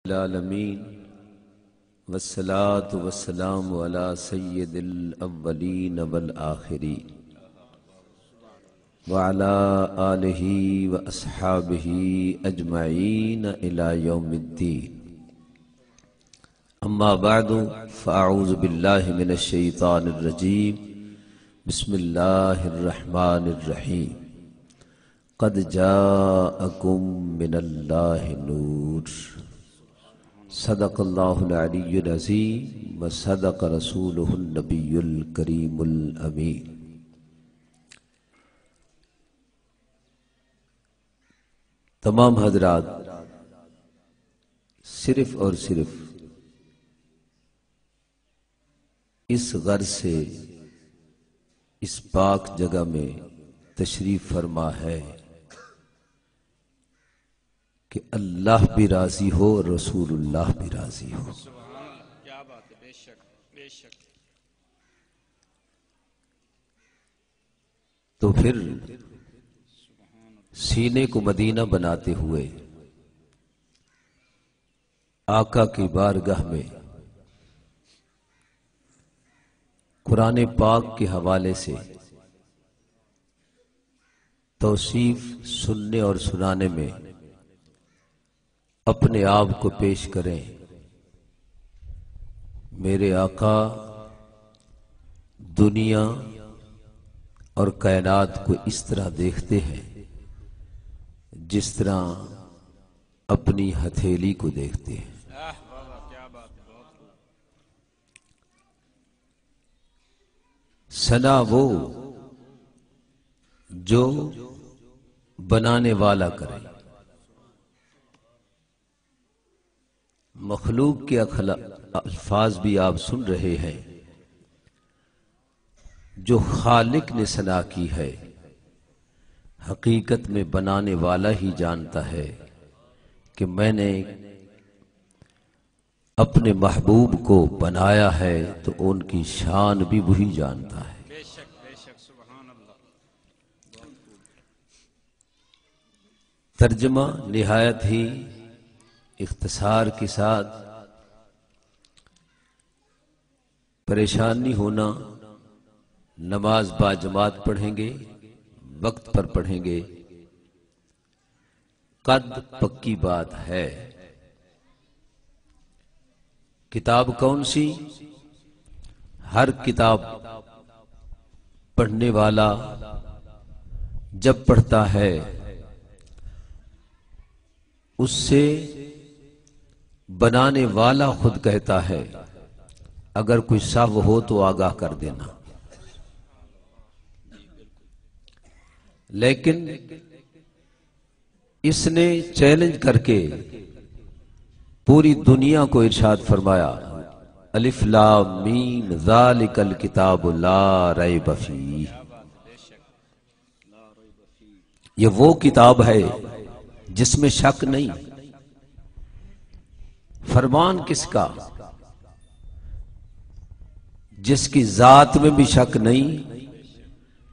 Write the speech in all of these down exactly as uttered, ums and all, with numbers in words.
العالمين، والصلاة والسلام على سيد الأولين والآخرين، وعلى آله وأصحابه أجمعين إلى يوم الدين. أما بعد، فأعوذ بالله من الشيطان الرجيم. بسم الله الرحمن الرحيم. قد جاءكم من الله نور. صدق الله العلي العظيم وصدق رسوله النبي الكريم الأمين. تمام حضرات، صرف اور صرف اس غرض سے اس پاک جگہ میں تشریف فرما ہے کہ اللہ بھی راضی ہو اور رسول اللہ بھی راضی ہو۔ سبحان اللہ، کیا بات ہے، بے شک، بے شک۔ تو پھر سینے کو مدینہ بناتے ہوئے آقا کی بارگاہ میں قرآن پاک کے حوالے سے توصیف سننے اور سنانے میں اپنے آپ کو پیش کریں۔ میرے آقا دنیا اور کائنات کو اس طرح دیکھتے ہیں جس طرح اپنی ہتھیلی کو دیکھتے ہیں۔ ثنا وہ جو بنانے والا کرے۔ مخلوق کے اخلا-، الفاظ بھی آپ سن رہے ہیں۔ جو خالق نے ثنا کی ہے، حقیقت میں بنانے والا ہی جانتا ہے کہ میں نے اپنے محبوب کو بنایا ہے تو ان کی شان بھی وہی جانتا ہے۔ بے شک، بے شک، سبحان اللہ۔ ترجمہ نہایت ہی اختصار کے ساتھ، پریشان نہیں ہونا، نماز با جماعت پڑھیں گے، وقت پر پڑھیں گے۔ قد پکی بات ہے۔ کتاب کون سی؟ ہر کتاب پڑھنے والا جب پڑھتا ہے، اس سے بنانے والا خود کہتا ہے، اگر کوئی سہو ہو تو آگاہ کر دینا۔ لیکن اس نے چیلنج کر کے پوری دنیا کو ارشاد فرمایا، الف لام میم ذالک الکتاب لا ریب فیہ۔ یہ وہ کتاب ہے جس میں شک نہیں۔ فرمان کس کا؟ جس کی ذات میں بھی شک نہیں،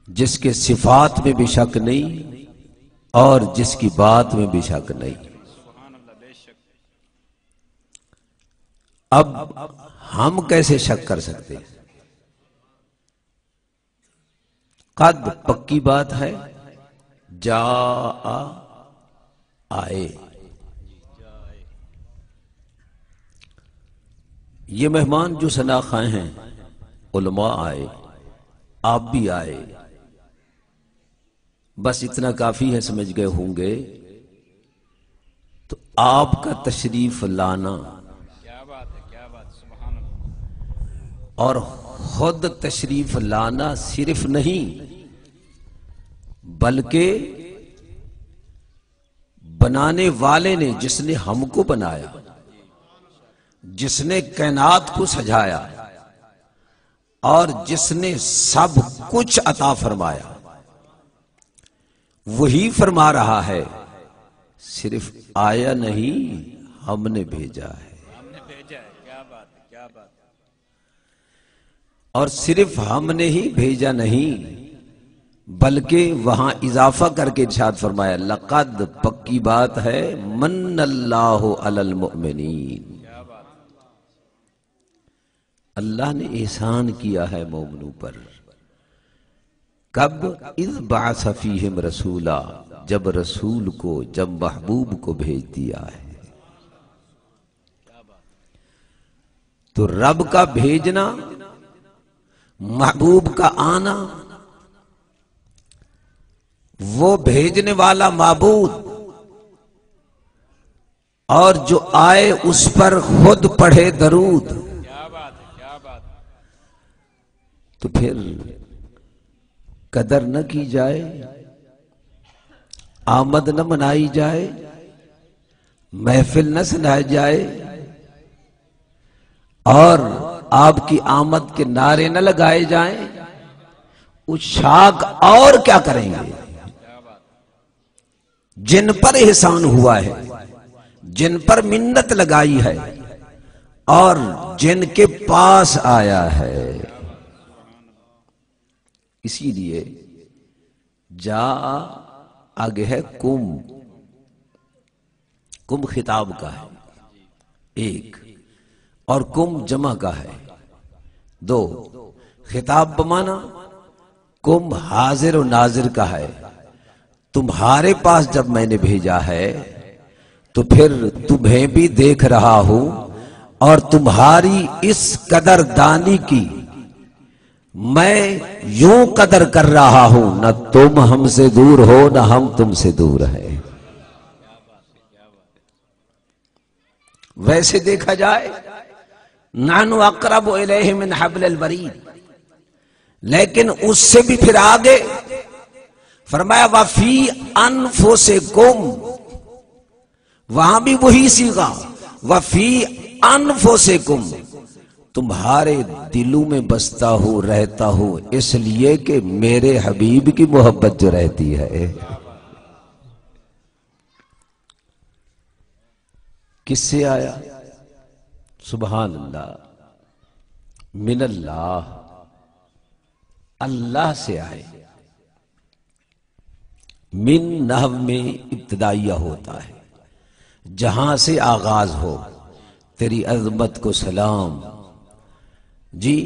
جس کے صفات میں بھی شک نہیں، اور جس کی بات میں بھی شک نہیں۔ اب ہم کیسے شک کر سکتے ہیں؟ قد پکی بات ہے، جاء آئے۔ یہ مہمان جو ثنا خوان ہیں، علماء آئے، آپ بھی آئے، بس اتنا کافی ہے، سمجھ گئے ہوں گے۔ تو آپ کا تشریف لانا، کیا بات ہے، کیا بات، سبحان اللہ۔ اور خود تشریف لانا صرف نہیں، بلکہ بنانے والے نے، جس نے ہم کو بنایا، جس نے کائنات کو سجایا اور جس نے سب کچھ عطا فرمایا، وہی فرما رہا ہے، صرف آیا نہیں، ہم نے بھیجا ہے۔ ہم نے بھیجا ہے۔ کیا بات ہے، کیا بات ہے۔ اور صرف ہم نے ہی بھیجا نہیں، بلکہ وہاں اضافہ کر کے ارشاد فرمایا، لقد، پکی بات ہے، من اللہ علی المؤمنین، اللہ نے احسان کیا ہے مومنوں پر۔ کب؟ اذ بعث فیہم رسولا، جب رسول کو، جب محبوب کو بھیج دیا ہے۔ تو رب کا بھیجنا، محبوب کا آنا، وہ بھیجنے والا معبود، اور جو آئے اس پر خود پڑھے درود۔ تو پھر قدر نہ کی جائے، آمد نہ منائی جائے، محفل نہ سجائی جائے، اور آپ کی آمد کے نعرے نہ لگائے جائیں، وہ شاخ اور کیا کریں گے؟ جن پر احسان ہوا ہے، جن پر منت لگائی ہے، اور جن کے پاس آیا ہے۔ اسی لیے جاء آگے ہے کم، کم خطاب کا ہے، ایک، اور کم جمع کا ہے، دو۔ خطاب بمانا کم حاضر و ناظر کا ہے۔ تمہارے پاس جب میں نے بھیجا ہے تو پھر تمہیں بھی دیکھ رہا ہوں، اور تمہاری اس قدر دانی کی میں یوں قدر کر رہا ہوں، نہ تم ہم سے دور ہو، نہ ہم تم سے دور ہیں۔ ویسے دیکھا جائے، نحن اقرب الیہ من حبل الورید، لیکن اس سے بھی پھر آگے فرمایا، وفی انفسکم، وہاں بھی وہی صیغہ، وفی انفسکم، تمہارے دلوں میں بستا ہوں، رہتا ہوں، اس لیے کہ میرے حبیب کی محبت جو رہتی ہے۔ کس سے آیا؟ سبحان اللہ، من اللہ، اللہ سے آئے۔ من نحو میں ابتدائیہ ہوتا ہے، جہاں سے آغاز ہو، تیری عظمت کو سلام۔ جی،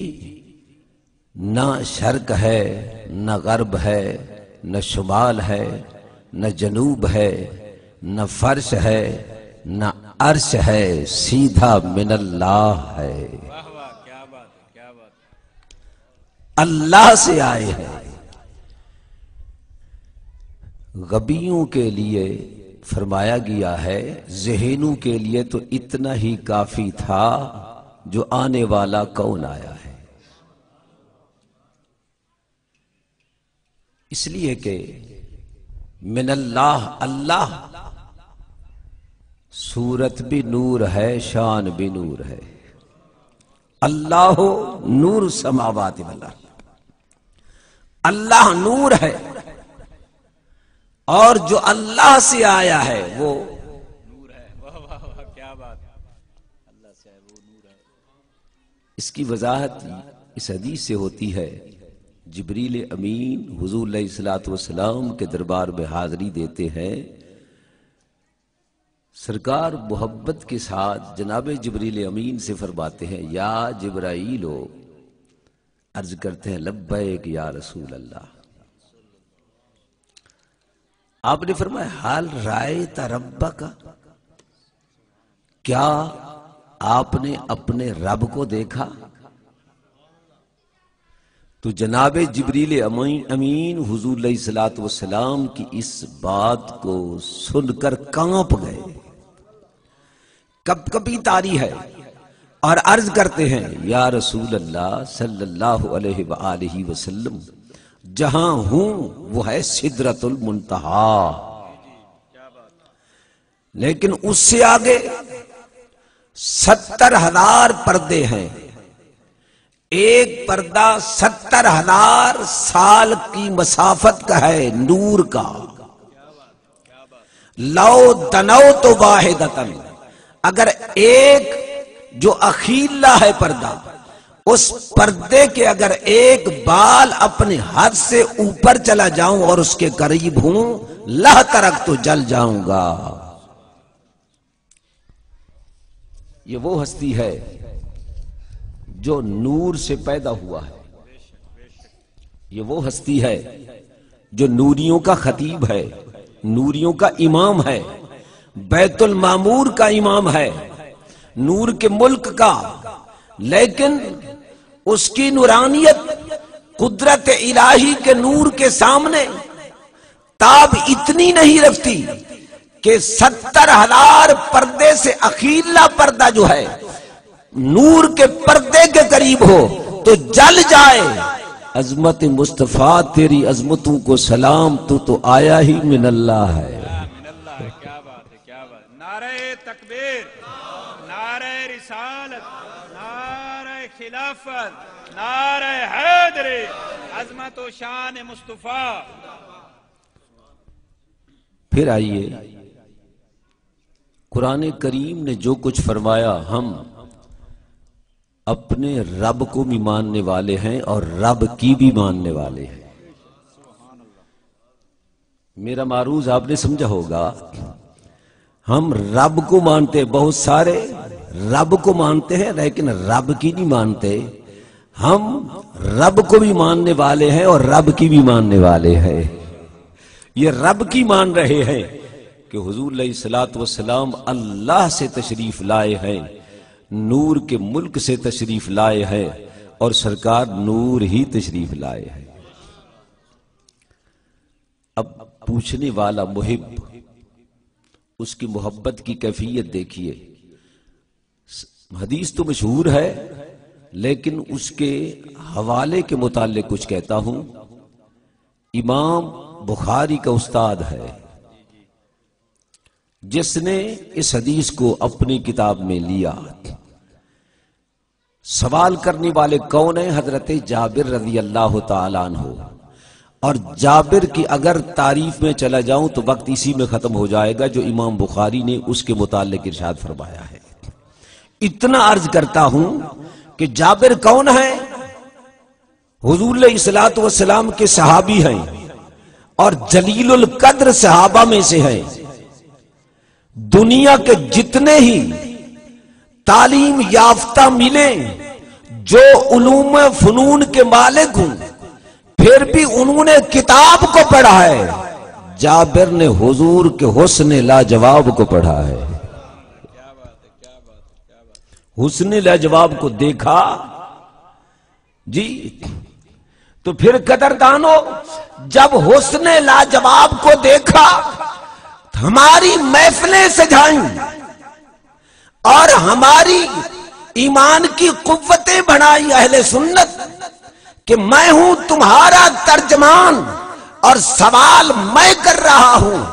نہ شرق ہے، نہ غرب ہے، نہ شمال ہے، نہ جنوب ہے، نہ فرش ہے، نہ عرش ہے، سیدھا من اللہ ہے۔ واہ واہ، کیا بات ہے، کیا بات ہے۔ اللہ سے آئے ہیں۔ غبیوں کے لیے فرمایا گیا ہے، ذہینوں کے لیے تو اتنا ہی کافی تھا جو آنے والا کون آیا ہے۔ اس لیے کہ من اللہ، اللہ، صورت بھی نور ہے، شان بھی نور ہے۔ اللہ نور السماوات والارض، اللہ نور ہے، اور جو اللہ سے آیا ہے وہ نور ہے۔ واہ، واہ، واہ، کیا بات ہے۔ اللہ سے آئے وہ نور ہے۔ اس کی وضاحت اس حدیث سے ہوتی ہے، جبریل امین حضور علیہ الصلوۃ والسلام کے دربار میں حاضری دیتے ہیں۔ سرکار محبت کے ساتھ جناب جبریل امین سے فرماتے ہیں، یا جبرائیل ہو، عرض کرتے ہیں، لبیک یا رسول اللہ۔ آپ نے فرمایا، حال رائے ربک، کیا آپ نے اپنے رب کو دیکھا؟ تو جناب جبریل امی-، امین حضور علیہ الصلوۃ والسلام کی اس بات کو سن کر کانپ گئے، کپ کپی تاری ہے، اور عرض کرتے ہیں، یا رسول اللہ صلی اللہ علیہ وآلہ وسلم، جہاں ہوں وہ ہے سدرۃ المنتہیٰ، لیکن اس سے آگے ستر ہزار پردے ہیں، ایک پردہ ستر ہزار سال کی مسافت کا ہے، نور کا۔ لو دنوت واحدۃ، اگر ایک جو اخیلا ہے پردہ، اس پردے کے اگر ایک بال اپنے حد سے اوپر چلا جاؤں اور اس کے قریب ہوں، لہترکت، جل جاؤں گا۔ یہ وہ ہستی ہے جو نور سے پیدا ہوا ہے۔ یہ وہ ہستی ہے جو نوریوں کا خطیب ہے، نوریوں کا امام ہے، بیت المعمور کا امام ہے، نور کے ملک کا، لیکن اس کی نورانیت قدرت الٰہی کے نور کے سامنے تاب اتنی نہیں رکھتی کہ ستر ہزار پردے سے اخیرلا پردہ جو ہے، نور کے پردے کے قریب ہو تو جل جائے۔ عظمت مصطفیٰ، تیری عظمتوں کو سلام، تو تو آیا ہی من اللہ ہے۔ من اللہ ہے، کیا بات ہے، کیا بات ہے۔ نعرہ تکبیر، نعرہ رسالت، نعرہ خلافت، نعرہ حیدری، عظمت و شان مصطفیٰ۔ پھر آئیے، قرآن کریم نے جو کچھ فرمایا، ہم اپنے رب کو بھی ماننے والے ہیں اور رب کی بھی ماننے والے ہیں۔ میرا معروض آپ نے سمجھا ہوگا، ہم رب کو مانتے، بہت سارے رب کو مانتے ہیں، لیکن رب کی نہیں مانتے۔ ہم رب کو بھی ماننے والے ہیں اور رب کی بھی ماننے والے ہیں۔ یہ رب کی مان رہے ہیں کہ حضور علیہ الصلوۃ والسلام اللہ سے تشریف لائے ہیں، نور کے ملک سے تشریف لائے ہیں، اور سرکار نور ہی تشریف لائے ہیں۔ اب پوچھنے والا محب، اس کی محبت کی کیفیت دیکھیے۔ حدیث تو مشہور ہے، لیکن اس کے حوالے کے متعلق کچھ کہتا ہوں۔ امام بخاری کا استاد ہے، جس نے اس حدیث کو اپنی کتاب میں لیا۔ سوال کرنے والے کون ہیں؟ حضرت جابر رضی اللہ تعالیٰ عنہ۔ اور جابر کی اگر تعریف میں چلا جاؤں تو وقت اسی میں ختم ہو جائے گا جو امام بخاری نے اس کے متعلق ارشاد فرمایا ہے۔ اتنا عرض کرتا ہوں کہ جابر کون ہے؟ حضور علیہ الصلوۃ والسلام کے صحابی ہیں اور جلیل القدر صحابہ میں سے ہیں۔ دنیا کے جتنے ہی تعلیم یافتہ ملیں، جو علوم فنون کے مالک ہوں، پھر بھی انہوں نے کتاب کو پڑھا ہے، جابر نے حضور کے حسن لاجواب کو پڑھا ہے۔ حسن لاجواب کو دیکھا، جی، تو پھر قدردانو، جب حسن لاجواب کو دیکھا، ہماری محفلیں سجائیں اور ہماری ایمان کی قوتیں بڑھائیں اہل سنت، کہ میں ہوں تمہارا ترجمان اور سوال میں کر رہا ہوں۔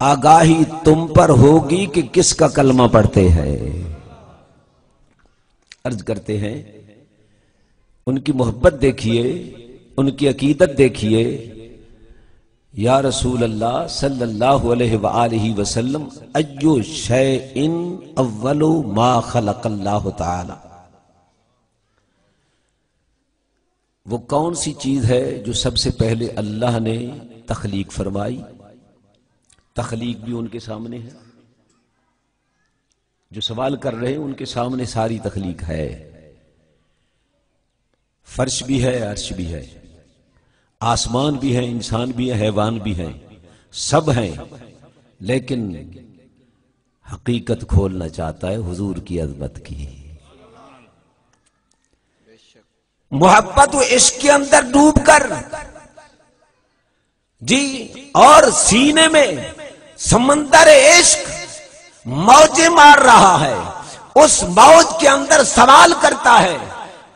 آگاہی تم پر ہوگی کہ کس کا کلمہ پڑھتے ہیں۔ عرض کرتے ہیں، ان کی محبت دیکھیے، ان کی عقیدت دیکھیے۔ یا رسول اللہ صلی اللہ علیہ وآلہ وسلم، ای شیء اول ما خلق اللہ تعالی، وہ کون سی چیز ہے جو سب سے پہلے اللہ نے تخلیق فرمائی؟ تخلیق بھی ان کے سامنے ہے۔ جو سوال کر رہے ہیں، ان کے سامنے ساری تخلیق ہے۔ فرش بھی ہے، عرش بھی ہے، آسمان بھی ہے، انسان بھی ہے، حیوان بھی ہیں، سب ہیں، لیکن حقیقت کھولنا چاہتا ہے حضور کی عظمت کی۔ محبت و عشق کے اندر ڈوب کر، جی، اور سینے میں سمندر عشق موجیں مار رہا ہے، اس موج کے اندر سوال کرتا ہے،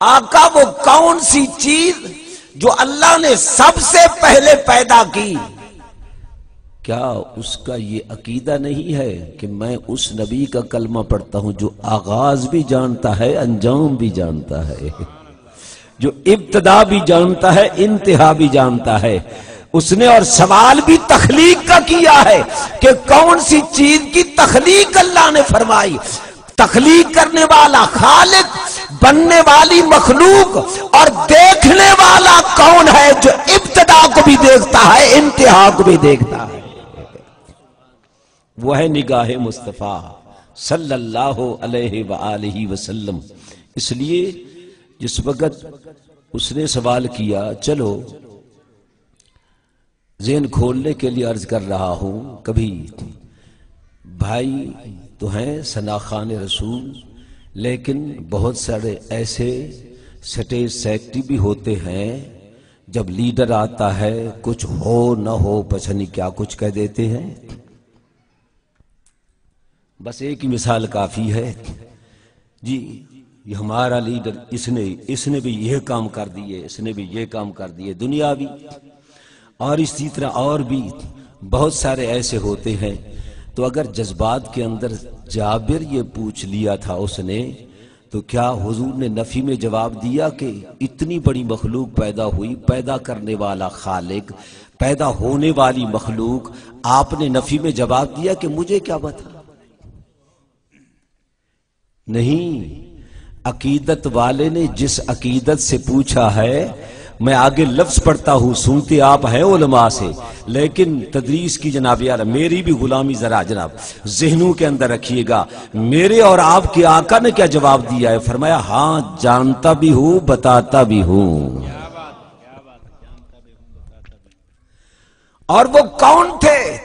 آقا، وہ کون سی چیز جو اللہ نے سب سے پہلے پیدا کی؟ کیا اس کا یہ عقیدہ نہیں ہے کہ میں اس نبی کا کلمہ پڑھتا ہوں جو آغاز بھی جانتا ہے، انجام بھی جانتا ہے؟ جو ابتدا بھی جانتا ہے، انتہا بھی جانتا ہے۔ اس نے اور سوال بھی تخلیق کا کیا ہے کہ کون سی چیز کی تخلیق اللہ نے فرمائی۔ تخلیق کرنے والا خالق بننے والی مخلوق اور دیکھنے والا کون ہے جو ابتدا کو بھی دیکھتا ہے، انتہا کو بھی دیکھتا ہے؟ وہ ہے نگاہ مصطفیٰ صلی اللہ علیہ وآلہ وسلم۔ اس لیے جس وقت اس نے سوال کیا، چلو ذہن کھولنے کے لیے عرض کر رہا ہوں، کبھی بھائی تو ہیں ثناء خوان رسول، لیکن بہت سارے ایسے سٹیج سیکرٹری بھی ہوتے ہیں، جب لیڈر آتا ہے کچھ ہو نہ ہو پتہ نہیں کیا کچھ کہہ دیتے ہیں۔ بس ایک ہی مثال کافی ہے جی، یہ ہمارا لیڈر، اس نے اس نے بھی یہ کام کر دیے، اس نے بھی یہ کام کر دیے، دنیاوی۔ اور اسی طرح اور بھی بہت سارے ایسے ہوتے ہیں۔ تو اگر جذبات کے اندر جابر یہ پوچھ لیا تھا اس نے، تو کیا حضور نے نفی میں جواب دیا کہ اتنی بڑی مخلوق پیدا ہوئی، پیدا کرنے والا خالق، پیدا ہونے والی مخلوق، آپ نے نفی میں جواب دیا کہ مجھے کیا پتا؟ نہیں، عقیدت والے نے جس عقیدت سے پوچھا ہے، میں آگے لفظ پڑھتا ہوں، سنتے آپ ہیں علماء سے، لیکن تدریس کی جناب یار، میری بھی غلامی ذرا جناب ذہنوں کے اندر رکھیے گا۔ میرے اور آپ کے آقا نے کیا جواب دیا ہے؟ فرمایا، ہاں، جانتا بھی ہوں، بتاتا بھی ہوں۔ اور وہ کون تھے؟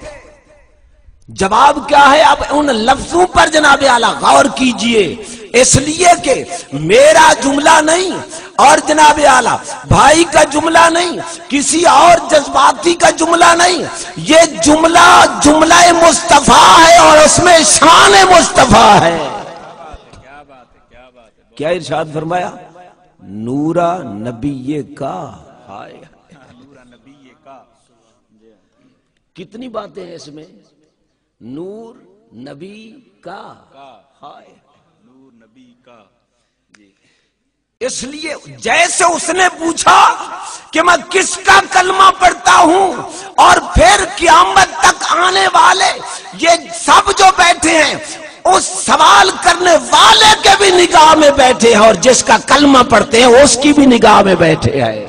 جواب کیا ہے؟ اب ان لفظوں پر جناب اعلیٰ غور کیجئے، اس لیے کہ میرا جملہ نہیں اور جناب اعلیٰ بھائی کا جملہ نہیں، کسی اور جذباتی کا جملہ نہیں، یہ جملہ جملہ مصطفیٰ ہے اور اس میں شان مصطفیٰ ہے۔ کیا ارشاد فرمایا؟ نورا نبی کا۔ ہائے۔ کتنی باتیں ہیں اس میں۔ نور نبی کا۔ ہائے۔ نور نبی کا۔ جی۔ اس لیے جیسے اس نے پوچھا کہ میں کس کا کلمہ پڑھتا ہوں، اور پھر قیامت تک آنے والے یہ سب جو بیٹھے ہیں، اس سوال کرنے والے کے بھی نگاہ میں بیٹھے ہیں، اور جس کا کلمہ پڑھتے ہیں اس کی بھی نگاہ میں بیٹھے ہیں۔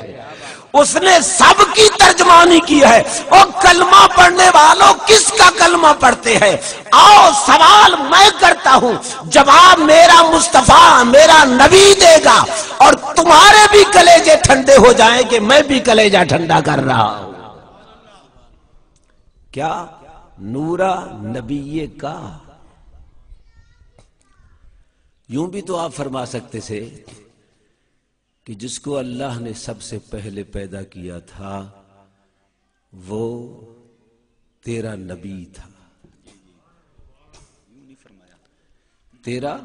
اس نے سب کی ترجمانی کی ہے۔ او کلمہ پڑھنے والوں، کس کا کلمہ پڑھتے ہیں؟ آؤ، سوال میں کرتا ہوں، جواب میرا مصطفیٰ، میرا نبی دے گا، اور تمہارے بھی کلیجے ٹھنڈے ہو جائیں گے، میں بھی کلیجہ ٹھنڈا کر رہا ہوں۔ کیا؟ نورا نبی کا۔ یوں بھی تو آپ فرما سکتے تھے کہ جس کو اللہ نے سب سے پہلے پیدا کیا تھا، وہ تیرا نبی تھا۔ تیرا،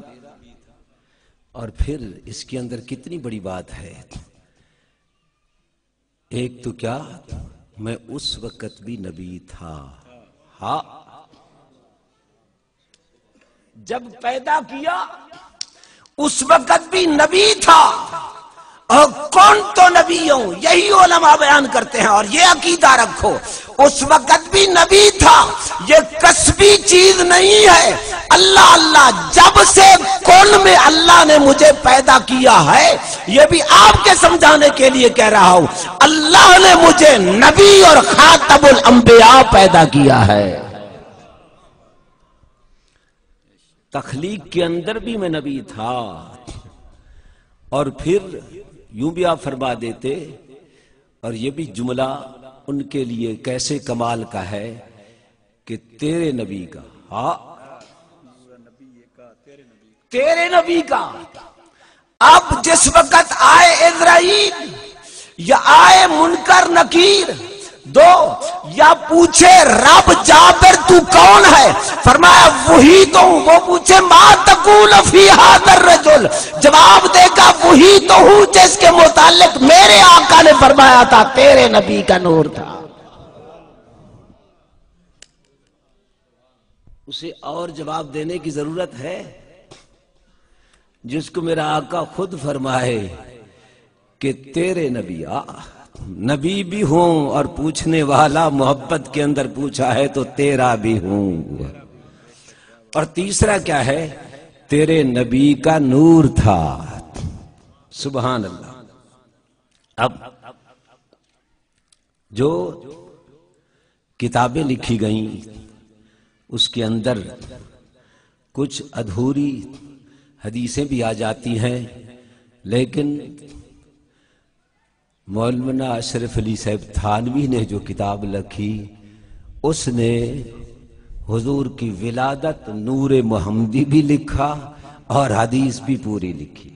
اور پھر اس کے اندر کتنی بڑی بات ہے۔ ایک تو کیا، میں اس وقت بھی نبی تھا۔ ہاں، جب پیدا کیا، اس وقت بھی نبی تھا۔ اور کن تو نبی ہوں، یہی علماء بیان کرتے ہیں، اور یہ عقیدہ رکھو، اس وقت بھی نبی تھا۔ یہ کسبی چیز نہیں ہے۔ اللہ اللہ، جب سے کن میں اللہ نے مجھے پیدا کیا ہے، یہ بھی آپ کے سمجھانے کے لیے کہہ رہا ہوں، اللہ نے مجھے نبی اور خاتم الانبیاء پیدا کیا ہے۔ تخلیق کے اندر بھی میں نبی تھا، اور پھر یوں بھی آپ فرما دیتے، اور یہ بھی جملہ ان کے لیے کیسے کمال کا ہے کہ تیرے نبی کا، ہاں، تیرے نبی کا۔ اب جس وقت آئے عزرائیل یا آئے منکر نکیر، دو، یا پوچھے، رب جابر تو کون ہے؟ فرمایا، وہی تو ہوں۔ وہ پوچھے، ما تقول فی ھذا الرجل؟ جواب دے گا، وہی تو ہوں جس کے متعلق میرے آقا نے فرمایا تھا، تیرے نبی کا نور تھا۔ اسے اور جواب دینے کی ضرورت ہے؟ جس کو میرا آقا خود فرمائے کہ تیرے نبی، آ، نبی بھی ہوں، اور پوچھنے والا محبت کے اندر پوچھا ہے تو تیرا بھی ہوں۔ اور تیسرا کیا ہے؟ تیرے نبی کا نور تھا۔ سبحان اللہ۔ اب جو کتابیں لکھی گئیں، اس کے اندر کچھ ادھوری حدیثیں بھی آ جاتی ہیں، لیکن مولانا اشرف علی صاحب تھانوی نے جو کتاب لکھی، اس نے حضور کی ولادت نور محمدی بھی لکھا اور حدیث بھی پوری لکھی۔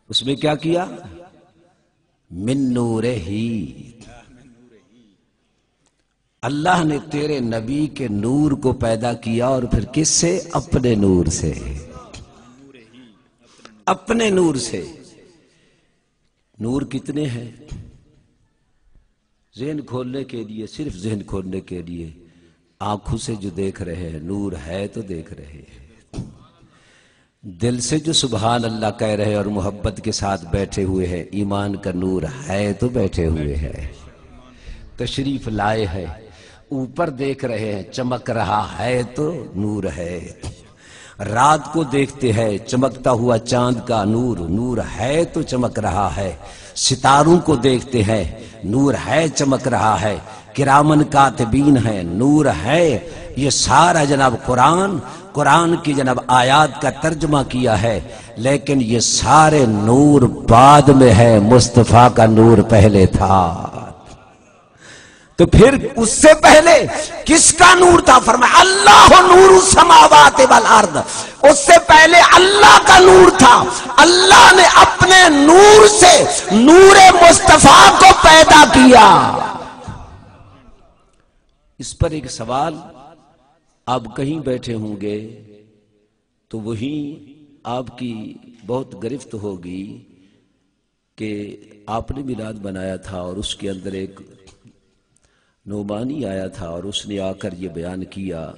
اس میں کیا کیا؟ من نور ہی۔ اللہ نے تیرے نبی کے نور کو پیدا کیا، اور پھر کس سے؟ اپنے نور سے۔ اپنے نور سے۔ نور کتنے ہیں؟ ذہن کھولنے کے لیے، صرف ذہن کھولنے کے لیے، آنکھوں سے جو دیکھ رہے ہیں، نور ہے تو دیکھ رہے ہیں۔ دل سے جو سبحان اللہ کہہ رہے اور محبت کے ساتھ بیٹھے ہوئے ہیں، ایمان کا نور ہے تو بیٹھے ہوئے ہیں، تشریف لائے ہیں۔ اوپر دیکھ رہے ہیں، چمک رہا ہے تو نور ہے۔ رات کو دیکھتے ہیں، چمکتا ہوا چاند کا نور، نور ہے تو چمک رہا ہے۔ ستاروں کو دیکھتے ہیں، نور ہے، چمک رہا ہے۔ کرامن کاتبین ہیں، نور ہے۔ یہ سارا جناب قرآن، قرآن کی جناب آیات کا ترجمہ کیا ہے، لیکن یہ سارے نور بعد میں ہے، مصطفیٰ کا نور پہلے تھا۔ تو پھر اس سے پہلے کس کا نور تھا؟ فرمایا، اللہ نور السماوات والارض۔ اس سے پہلے اللہ کا نور تھا، اللہ نے اپنے نور سے نور مصطفیٰ کو پیدا کیا۔ اس پر ایک سوال، آپ کہیں بیٹھے ہوں گے تو وہیں آپ کی بہت گرفت ہوگی کہ آپ نے میلاد بنایا تھا اور اس کے اندر ایک نعمانی آیا تھا اور اس نے آ کر یہ بیان کیا،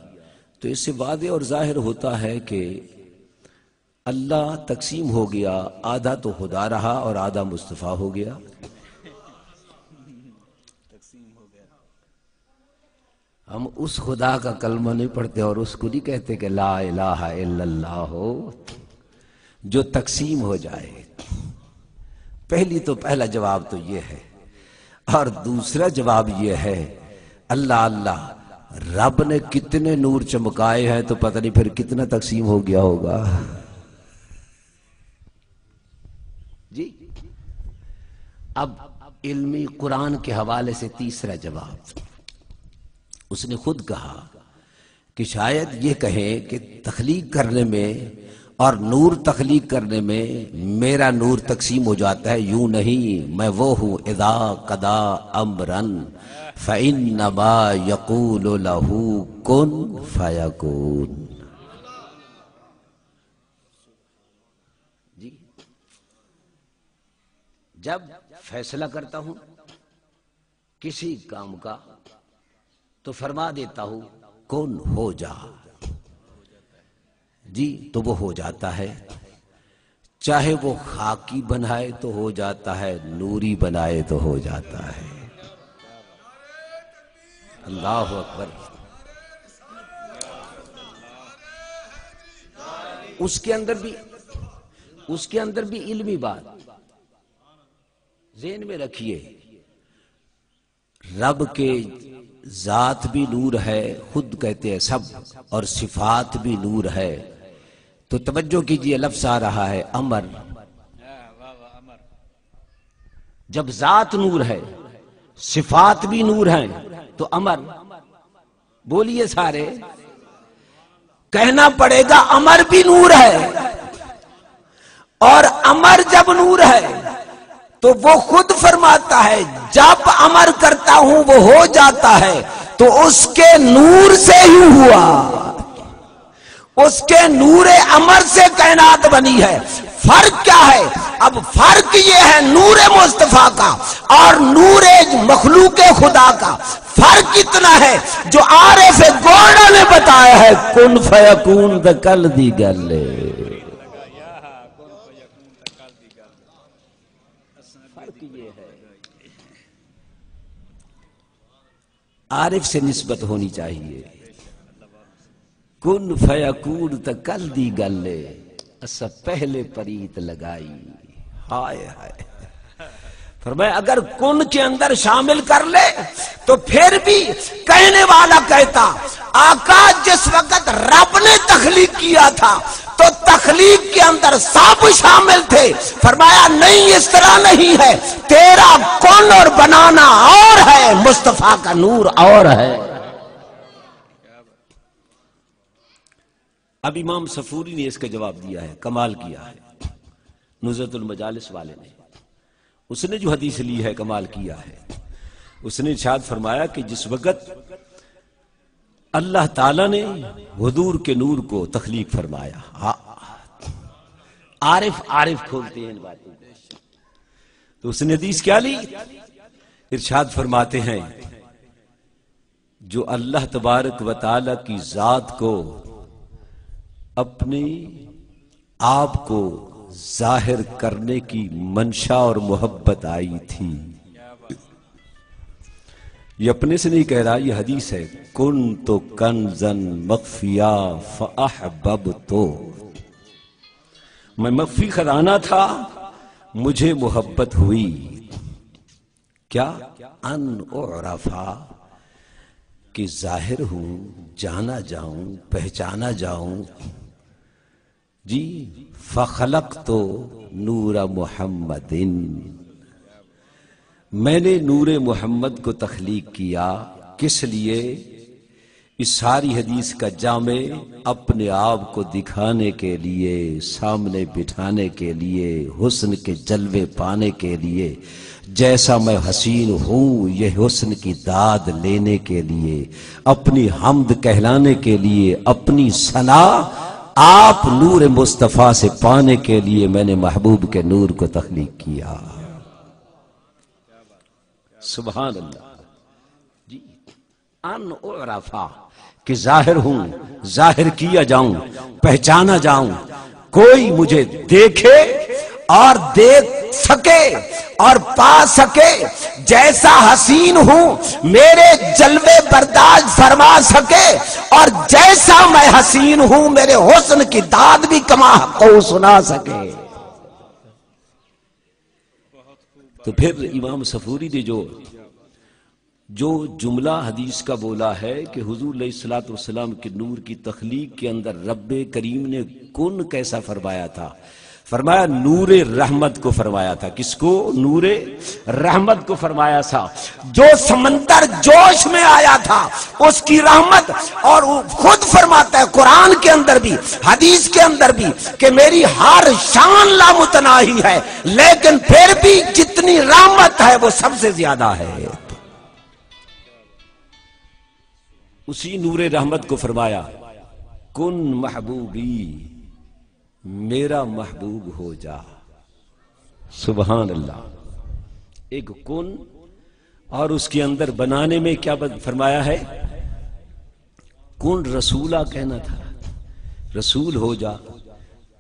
تو اس سے واضح اور ظاہر ہوتا ہے کہ اللہ تقسیم ہو گیا، آدھا تو خدا رہا اور آدھا مصطفیٰ ہو گیا۔ ہم اس خدا کا کلمہ نہیں پڑھتے اور اس کو نہیں کہتے کہ لا الہ الا اللہ ہو، جو تقسیم ہو جائے۔ پہلی تو، پہلا جواب تو یہ ہے۔ اور دوسرا جواب یہ ہے، اللہ اللہ، رب نے کتنے نور چمکائے ہیں تو پتہ نہیں پھر کتنا تقسیم ہو گیا ہوگا۔ جی، اب علمی قرآن کے حوالے سے تیسرا جواب۔ اس نے خود کہا کہ شاید یہ کہیں کہ تخلیق کرنے میں اور نور تخلیق کرنے میں میرا نور تقسیم ہو جاتا ہے، یوں نہیں، میں وہ ہوں، اذا قضا امرا فانما یقول له کن فیکون۔ جی، جب فیصلہ کرتا ہوں کسی کام کا تو فرما دیتا ہوں، کن، ہو جا۔ جی، تو وہ ہو جاتا ہے۔ چاہے وہ خاکی بنائے تو ہو جاتا ہے، نوری بنائے تو ہو جاتا ہے۔ اللہ اکبر۔ اس کے اندر بھی، اس کے اندر بھی علمی بات ذہن میں رکھیے۔ رب کے ذات بھی نور ہے، خود کہتے ہیں سب، اور صفات بھی نور ہے۔ تو توجہ کیجیے، لفظ آ رہا ہے امر۔ جب ذات نور ہے، صفات بھی نور ہیں، تو امر، بولیے سارے، کہنا پڑے گا، امر بھی نور ہے۔ اور امر جب نور ہے تو وہ خود فرماتا ہے، جب امر کرتا ہوں وہ ہو جاتا ہے، تو اس کے نور سے ہی ہوا، اس کے نور امر سے کائنات بنی ہے۔ فرق کیا ہے؟ اب فرق یہ ہے نور مصطفیٰ کا اور نور مخلوق خدا کا۔ فرق اتنا ہے جو عارف گوڑا نے بتایا ہے، کن فیکون تے کل دی گل ہے۔ فرق یہ ہے، عارف سے نسبت ہونی چاہیے۔ کن فیکون تے کل دی گل ہے۔ اساں پہلے پریت لگائی۔ ہائے ہائے۔ فرمایا، اگر کن کے اندر شامل کر لے تو پھر بھی کہنے والا کہتا، آقا، جس وقت رب نے تخلیق کیا تھا تو تخلیق کے اندر سب شامل تھے۔ فرمایا، نہیں، اس طرح نہیں ہے، تیرا کن اور بنانا اور ہے، مصطفیٰ کا نور اور ہے۔ اب امام صفوری نے اس کا جواب دیا ہے، کمال کیا ہے، نزہت المجالس والے نے۔ اس نے جو حدیث لی ہے، کمال کیا ہے۔ اس نے ارشاد فرمایا کہ جس وقت اللہ تعالیٰ نے حضور کے نور کو تخلیق فرمایا، ہاں، عارف، عارف کھولتے ہیں ان باتوں کو۔ تو اس نے حدیث کیا لی؟ ارشاد فرماتے ہیں، جو اللہ تبارک و تعالیٰ کی ذات کو اپنے آپ کو ظاہر کرنے کی منشا اور محبت آئی تھی۔ یہ اپنے سے نہیں کہہ رہا، یہ حدیث ہے، "کنت کنزا مخفیا فاحببت"، میں مخفی خزانہ تھا، مجھے محبت ہوئی۔ کیا؟ ان اعرف، کہ ظاہر ہوں، جانا جاؤں، پہچانا جاؤں۔ جی، فخلقت نور محمد، میں نے نور محمد کو تخلیق کیا۔ کس لیے؟ اس ساری حدیث کا جامع اپنے آپ کو دکھانے کے لیے، سامنے بٹھانے کے لیے، حسن کے جلوے پانے کے لیے، جیسا میں حسین ہوں، یہ حسن کی داد لینے کے لیے، اپنی حمد کہلانے کے لیے، اپنی ثنا آپ نور مصطفیٰ سے پانے کے لیے میں نے محبوب کے نور کو تخلیق کیا۔ سبحان اللہ۔ جی، ان اعرف، کہ ظاہر ہوں، ظاہر کیا جاؤں، پہچانا جاؤں، کوئی مجھے دیکھے اور دیکھ سکے اور پا سکے، جیسا حسین ہوں میرے جلوے برداشت فرما سکے، اور جیسا میں حسین ہوں میرے حسن کی داد بھی کما حقہ سنا سکے۔ تو پھر امام صفوری نے جو جو جملہ حدیث کا بولا ہے کہ حضور علیہ الصلوۃ والسلام کے نور کی تخلیق کے اندر رب کریم نے کن کیسا فرمایا تھا؟ فرمایا، نور رحمت کو فرمایا تھا۔ کس کو؟ نور رحمت کو فرمایا تھا۔ جو سمندر جوش میں آیا تھا، اس کی رحمت، اور وہ خود فرماتا ہے قرآن کے اندر بھی، حدیث کے اندر بھی، کہ میری ہر شان لامتناہی ہے، لیکن پھر بھی جتنی رحمت ہے وہ سب سے زیادہ ہے۔ اسی نور رحمت کو فرمایا، کن محبوبی، میرا محبوب ہو جا۔ سبحان اللہ۔ ایک کن اور اس کے اندر بنانے میں کیا بد-، فرمایا ہے؟ کن رسولا کہنا تھا، رسول ہو جا۔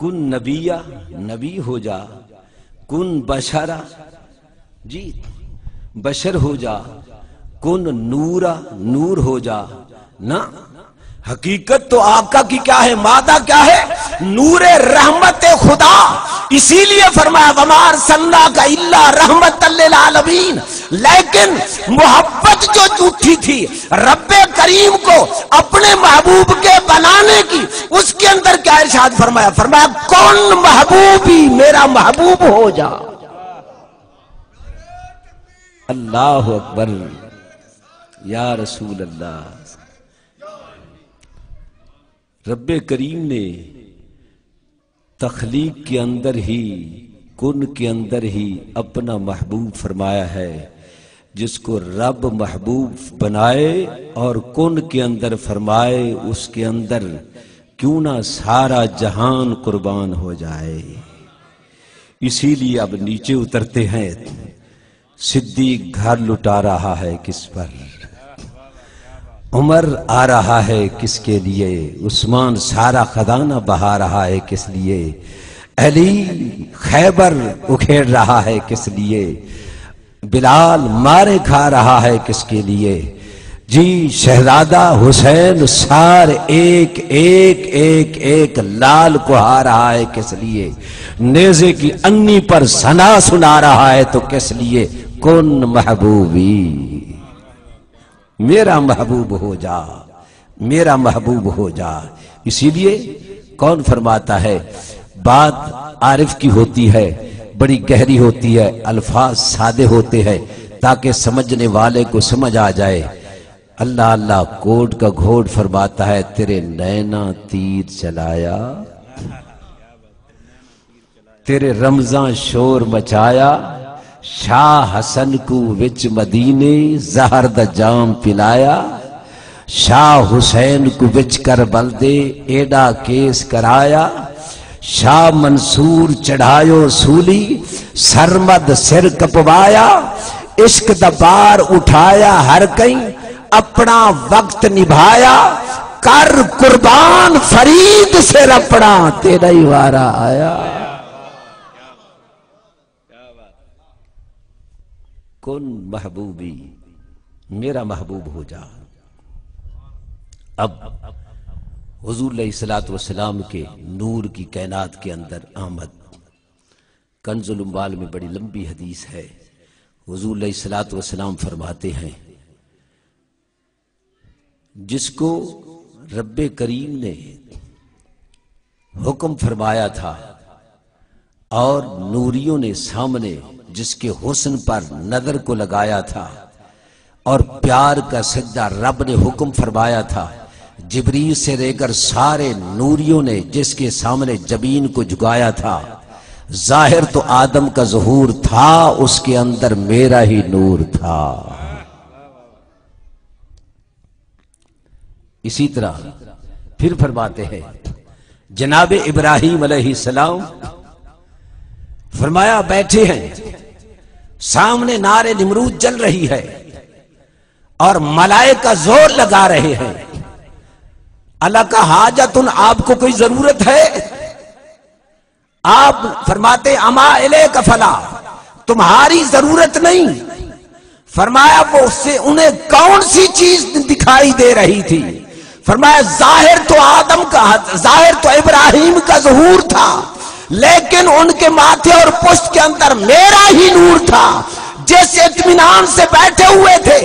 کن نبیا، نبی ہو جا۔ کن بشرا، جی، بشر ہو جا۔ کن نورا، نور ہو جا۔ نہ، حقیقت تو آقا کی کیا ہے؟ مادہ کیا ہے؟ نور رحمت خدا۔ اسی لیے فرمایا، وما ارسلناک الا رحمت للعالمین۔ لیکن محبت جو جھوٹی تھی، رب کریم کو اپنے محبوب کے بنانے کی، اس کے اندر کیا ارشاد فرمایا؟ فرمایا، کن محبوبی، میرا محبوب ہو جا۔ اللہ اکبر، یا رسول اللہ۔ رب کریم نے تخلیق کے اندر ہی، کن کے اندر ہی اپنا محبوب فرمایا ہے۔ جس کو رب محبوب بنائے اور کن کے اندر فرمائے، اس کے اندر کیوں نہ سارا جہان قربان ہو جائے۔ اسی لیے اب نیچے اترتے ہیں۔ صدیق گھر لٹا رہا ہے کس پر؟ عمر آ رہا ہے کس کے لیے؟ عثمان سارا خزانہ بہا رہا ہے کس لیے؟ علی خیبر اکھیڑ رہا ہے کس لیے؟ بلال مارے کھا رہا ہے کس کے لیے؟ جی شہزادہ حسین سار ایک ایک ایک ایک لال کو آ رہا ہے، کس لیے؟ نیزے کی انی پر ثنا سنا رہا ہے، تو کس لیے؟ کن محبوبی، میرا محبوب ہو جا، میرا محبوب ہو جا۔ اسی لیے کون فرماتا ہے؟ بات عارف کی ہوتی ہے، بڑی گہری ہوتی ہے، الفاظ سادے ہوتے ہیں تاکہ سمجھنے والے کو سمجھ آ جائے۔ اللہ اللہ کوٹ کا گھوٹ فرماتا ہے، تیرے نینا تیر چلایا، تیرے رمزاں شور مچایا، شاہ حسن کو وچ مدینے زہر دا جام پلایا، شاہ حسین کو وچ کربل دے ایڈا کیس کرایا، شاہ منصور چڑھایو سولی، سرمد سر کپوایا، عشق دا بار اٹھایا ہر کہیں، اپنا وقت نبھایا، کر قربان فرید سر اپنا، تیرا ہی وارا آیا۔ کن محبوبی، میرا محبوب ہو جا۔ اب حضور علیہ الصلوۃ والسلام کے نور کی کائنات کے اندر آمد۔ کنز الاموال میں بڑی لمبی حدیث ہے۔ حضور علیہ الصلوۃ والسلام فرماتے ہیں، جس کو رب کریم نے حکم فرمایا تھا اور نوریوں نے سامنے جس کے حسن پر نظر کو لگایا تھا اور پیار کا سجدہ رب نے حکم فرمایا تھا، جبریل سے لے کر سارے نوریوں نے جس کے سامنے جبین کو جھکایا تھا، ظاہر تو آدم کا ظہور تھا، اس کے اندر میرا ہی نور تھا۔ اسی طرح پھر فرماتے ہیں، جناب ابراہیم علیہ السلام فرمایا، بیٹھے ہیں، سامنے نار نمرود جل رہی ہے اور ملائکہ زور لگا رہے ہیں۔ اللہ کا حاجت، آپ کو کوئی ضرورت ہے؟ آپ فرماتے، اما الیک فلا، تمہاری ضرورت نہیں۔ فرمایا، وہ اس سے انہیں کون سی چیز دکھائی دے رہی تھی؟ فرمایا، ظاہر تو آدم کا، ظاہر تو ابراہیم کا ظہور تھا، لیکن ان کے ماتھے اور پشت کے اندر میرا ہی نور تھا۔ جس اطمینان سے بیٹھے ہوئے تھے،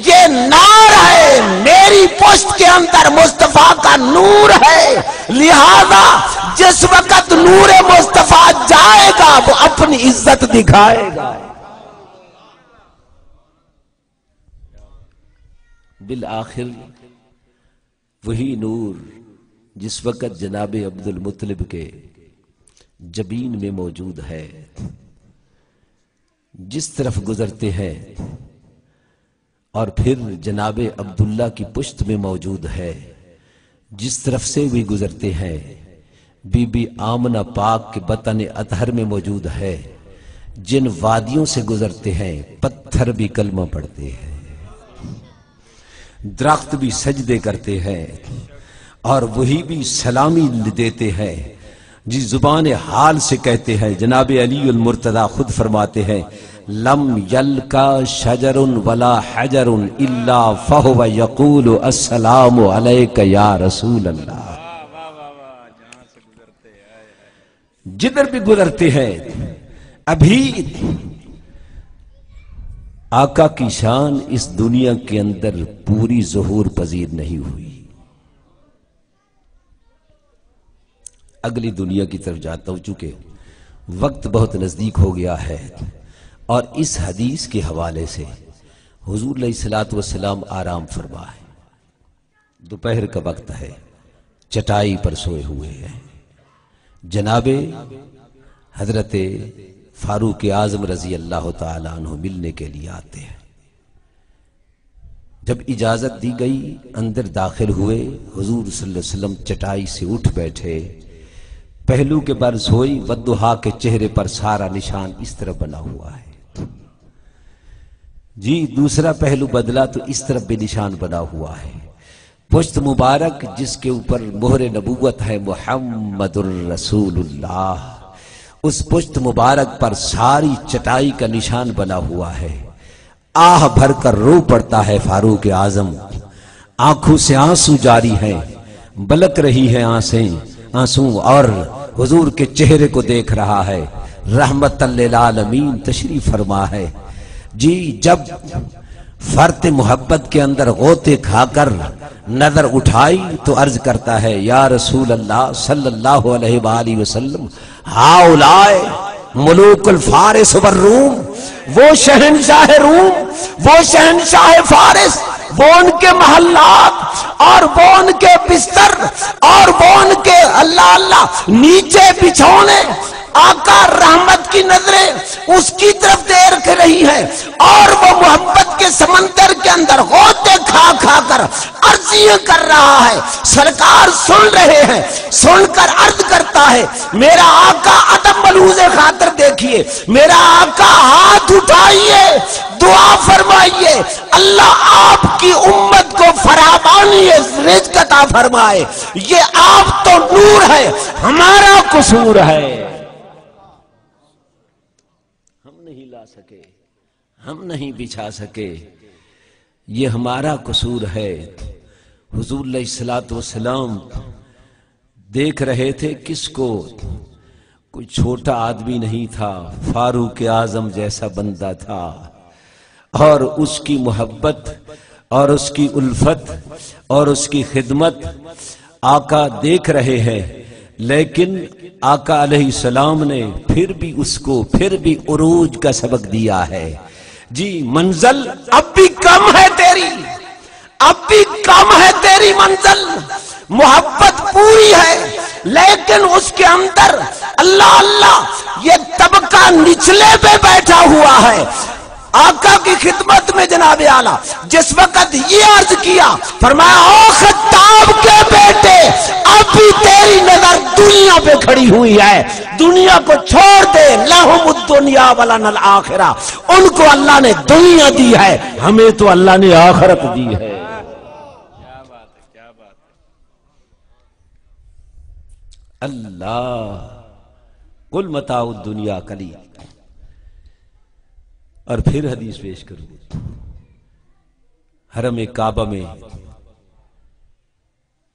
یہ نار ہے، میری پشت کے اندر مصطفیٰ کا نور ہے، لہذا جس وقت نور مصطفیٰ جائے گا، وہ اپنی عزت دکھائے گا۔ بالآخر وہی نور جس وقت جناب عبد المطلب کے جبین میں موجود ہے، جس طرف گزرتے ہیں اور پھر جناب عبداللہ کی پشت میں موجود ہے، جس طرف سے بھی گزرتے ہیں، بی بی آمنہ پاک کے بطن اطہر میں موجود ہے۔ جن وادیوں سے گزرتے ہیں، پتھر بھی کلمہ پڑھتے ہیں، درخت بھی سجدے کرتے ہیں اور وہی بھی سلامی دیتے ہیں۔ جی، زبان حال سے کہتے ہیں، جناب علی المرتضی خود فرماتے ہیں، لم یلک شجر ولا حجر الا فہو یقول السلام علیک یا رسول اللہ۔ جدھر بھی گزرتے ہیں، ابھی آقا کی شان اس دنیا کے اندر پوری ظہور پذیر نہیں ہوئی۔ اگلی دنیا کی طرف جاتا ہوں، چونکہ وقت بہت نزدیک ہو گیا ہے، اور اس حدیث کے حوالے سے حضور علیہ الصلوۃ والسلام آرام فرما ہے، دوپہر کا وقت ہے، چٹائی پر سوئے ہوئے ہیں۔ جناب حضرت فاروق اعظم رضی اللہ تعالیٰ عنہ ملنے کے لیے آتے ہیں۔ جب اجازت دی گئی، اندر داخل ہوئے، حضور صلی اللہ علیہ وسلم چٹائی سے اٹھ بیٹھے، پہلو کے بر سوئی، والضحیٰ کے چہرے پر سارا نشان اس طرح بنا ہوا ہے۔ جی، دوسرا پہلو بدلا تو اس طرف بھی نشان بنا ہوا ہے۔ پشت مبارک جس کے اوپر مہر نبوت ہے، محمد الرسول اللہ، اس پشت مبارک پر ساری چٹائی کا نشان بنا ہوا ہے۔ آہ بھر کر رو پڑتا ہے فاروق اعظم، آنکھوں سے آنسو جاری ہیں، بلک رہی ہے آنسیں آنسو، اور حضور کے چہرے کو دیکھ رہا ہے۔ رحمت للعالمین تشریف فرما ہے۔ جی، جب فرط محبت کے اندر غوطے کھا کر نظر اٹھائی تو عرض کرتا ہے، یا رسول اللہ صلی اللہ علیہ وآلہ وسلم، ہؤلاء ملوک الفارس والروم، وہ شہنشاہ روم، وہ شہنشاہ فارس، وہ ان کے محلات اور وہ ان کے بستر اور وہ ان کے، اللہ اللہ، نیچے بچھونے۔ آقا رحمت کی نظریں اس کی طرف دیکھ رہی ہیں اور وہ محبت کے سمندر کے اندر غوطے کھا کھا کر عرضیاں کر رہا ہے۔ سرکار سن رہے ہیں، سن کر عرض کرتا ہے، میرا آقا عدم ملحوظ خاطر دیکھیے، میرا آقا ہاتھ اٹھائیے، دعا فرمائیے، اللہ آپ کی امت کو فراوانی رزق عطا فرمائے۔ یہ آپ تو نور ہے، ہمارا قصور ہے، ہم نہیں لا سکے، ہم نہیں بچھا سکے، یہ ہمارا قصور ہے۔ حضور علیہ الصلوۃ والسلام دیکھ رہے تھے کس کو؟ کوئی چھوٹا آدمی نہیں تھا، فاروق اعظم جیسا بندہ تھا، اور اس کی محبت اور اس کی الفت اور اس کی خدمت آقا دیکھ رہے ہیں، لیکن آقا علیہ السلام نے پھر بھی اس کو پھر بھی عروج کا سبق دیا ہے۔ جی، منزل اب بھی کم ہے تیری، اب بھی کم ہے تیری منزل، محبت پوری ہے، لیکن اس کے اندر اللہ اللہ، یہ طبقہ نچلے پہ بیٹھا ہوا ہے۔ آقا کی خدمت میں جناب اعلیٰ جس وقت یہ عرض کیا، فرمایا، او خطاب کے بیٹے، اب بھی تیری نظر دنیا پہ کھڑی ہوئی ہے، دنیا کو چھوڑ دے، لہم الدنیا ولنا الآخرہ، ان کو اللہ نے دنیا دی ہے، ہمیں تو اللہ نے آخرت دی ہے۔ اللہ، قل متاع الدنیا قلیل۔ اور پھر حدیث پیش کروں، حرم کعبہ میں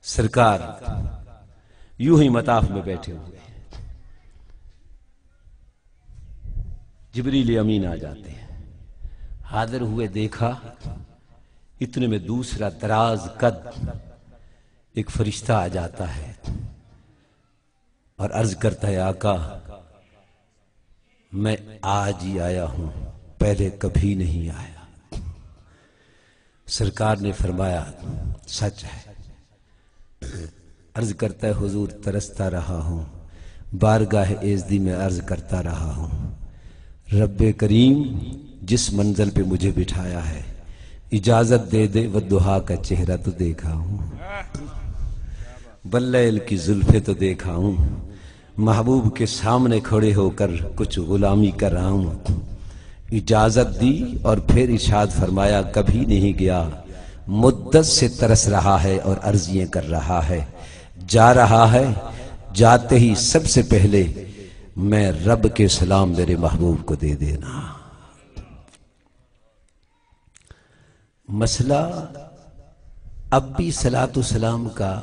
سرکار یوں ہی مطاف میں بیٹھے ہوئے، جبریل امین آ جاتے ہیں، حاضر ہوئے، دیکھا، اتنے میں دوسرا دراز قد ایک فرشتہ آ جاتا ہے اور عرض کرتا ہے، آقا، میں آج ہی آیا ہوں، پہلے کبھی نہیں آیا۔ سرکار نے فرمایا، سچ ہے۔ عرض کرتا ہے، حضور، ترستا رہا ہوں، بارگاہ ایزدی میں عرض کرتا رہا ہوں، رب کریم جس منزل پہ مجھے بٹھایا ہے، اجازت دے دے، والضحیٰ کا چہرہ تو دیکھا ہوں، واللیل کی زلفیں تو دیکھا ہوں، محبوب کے سامنے کھڑے ہو کر کچھ غلامی کر رہا ہوں۔ اجازت دی اور پھر ارشاد فرمایا، کبھی نہیں گیا، مدت سے ترس رہا ہے اور عرضیاں کر رہا ہے، جا رہا ہے، جاتے ہی سب سے پہلے میں رب کے سلام میرے محبوب کو دے دینا۔ مسئلہ اب بھی صلاۃ و سلام کا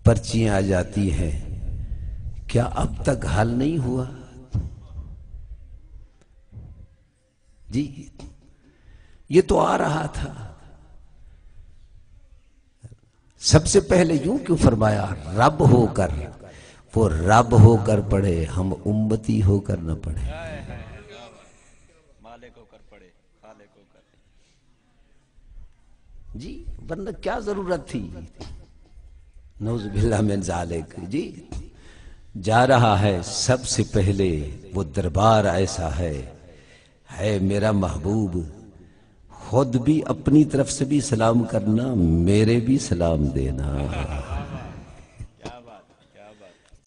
پرچیاں آ جاتی ہیں، کیا اب تک حل نہیں ہوا؟ جی، یہ تو آ رہا تھا۔ سب سے پہلے یوں کیوں فرمایا، رب ہو کر؟ وہ رب ہو کر پڑھے، ہم امتی ہو کر نہ پڑھے۔ جی، ورنہ کیا ضرورت تھی؟ نعوذ باللہ من ذالک۔ جی، جا رہا ہے سب سے پہلے، وہ دربار ایسا ہے، ہے میرا محبوب، خود بھی اپنی طرف سے بھی سلام کرنا، میرے بھی سلام دینا۔